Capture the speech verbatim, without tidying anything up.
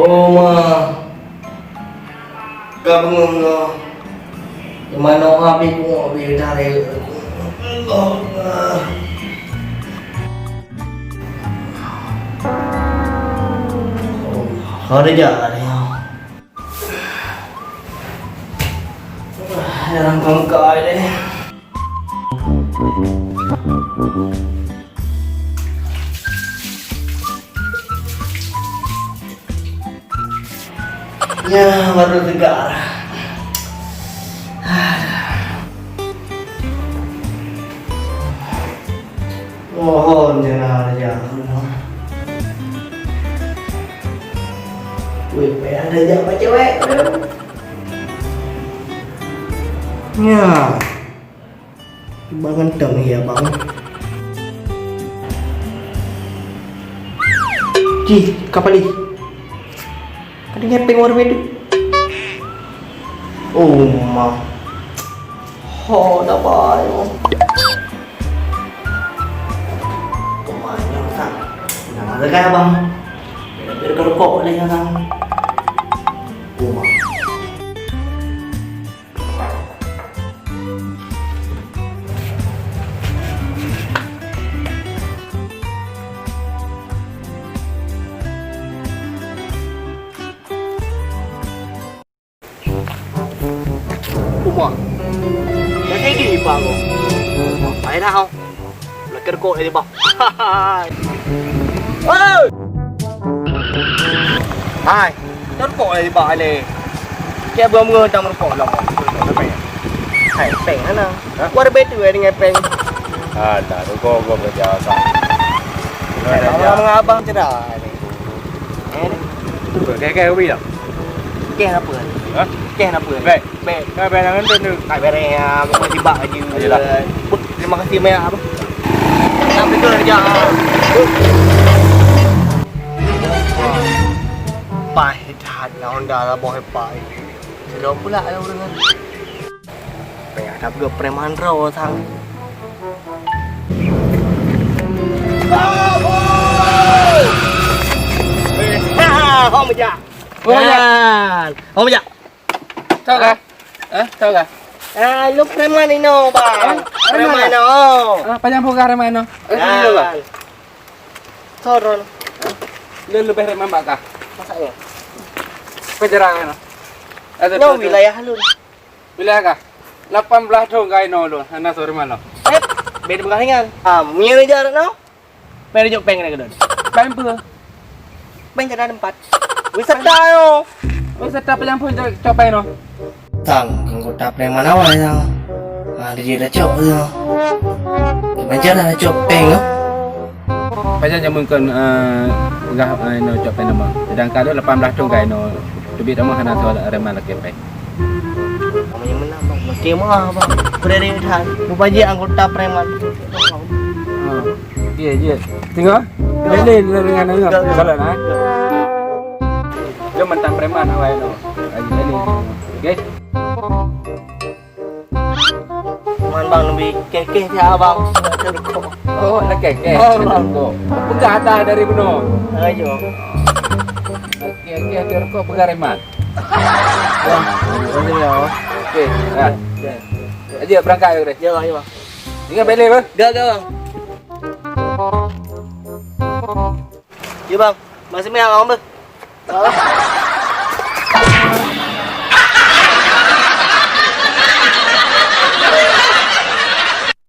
Oh, ma. Ka beungoh-ngoh. Di manoe habéh pungo habéh tarek. Allah. Ada jalan ya. Jarang kongkai deh. Ya, baru segar. Mohon jangan ada jalan. Weh, payah ada jak baca wek. Ya. Abang ganteng ya, Bang. Ji, kapali. Ada ngepeng warung itu. Oh, ma. Ho, dah baik. Kemana, Kang? Nama dekat, Bang? Biar rokok boleh ya, Kang? Oh, ma. Uma. Jadi di bang. Hai dah. Lekar kok dari bang. Hai. Hai. Teureukoh lé bak lé. Keu beungoh-beungoh tam rukok lom. Hai, péng hana. Hah? War beutôi dengan péng. Alah, rukok gua kerja asal. Abang abang cerah ni. Eh, ni. Keh, keh, kopi tak? Keh apa ni? Hah? Keh apa ni? Baik. Baik. Kau bayar dengan tu, tu. Tak bayar ya, aku sibak aja. Ayolah. Buk, terima kasih banyak apa? Sampai tu aja. Pahit. That na Honda lah boh hepa. Sedang pula ada orang kan. Payah dah dua preman ro sang. Hom aja. Hom aja. Hom aja. Tahu kah? Eh, tahu kah? Ah, lu preman ino, bang. Preman ino. Ah, panjang pokok preman ino. Eh, sini dulu, Bang. Turun. Lôn leubeh rot mambak kah? Masa iya? Peujeurak nyoe. Nyoe wilayah lôn. Wilayah kah? Lapan blah thôn ka inoe lôn, hana soe rumoh lôn. Eh, beda peugah ringan. Ah, meunyoe ija rot nyoe? Bèk neujok péng keunan keudon. Péng peue? Péng keunan teumpat. Wisata nyoe. Wisata peue nyang phôn cok péng nyoe? Tang, anggota preman awai tang. Ha, di dia cok tu. Macam mana cok peng tu? Pajan jameun kon, eh, gah, eh, ino cok peng nama. Sedangkan tu lapan belas thôn kai ino. Teubiet nama hana soe reman lakèe peng. Kamu yang menang, Bang. Oke, maaf, Bang. Beri ringan. Mubaji anggota preman. Ha. Iya, iya. Tengok. Beli dengan dengan. Salah, ha? Dia mentang preman awai tu. Lagi tadi. Okey. Man bang lebih kekeh siap abang. Oh, nak kekeh. Oh, bang. Peugah dah dari bunoe. Ayo. Okey, okey, ada rukok peugah reman. Wah, boleh ya. Okey, ya. Ya. Aja berangkat ya, Bre. Ya, ya, bang. Ingat balik, bang. Gak, gak, bang. Ya, bang. Masih banyak orang, bang.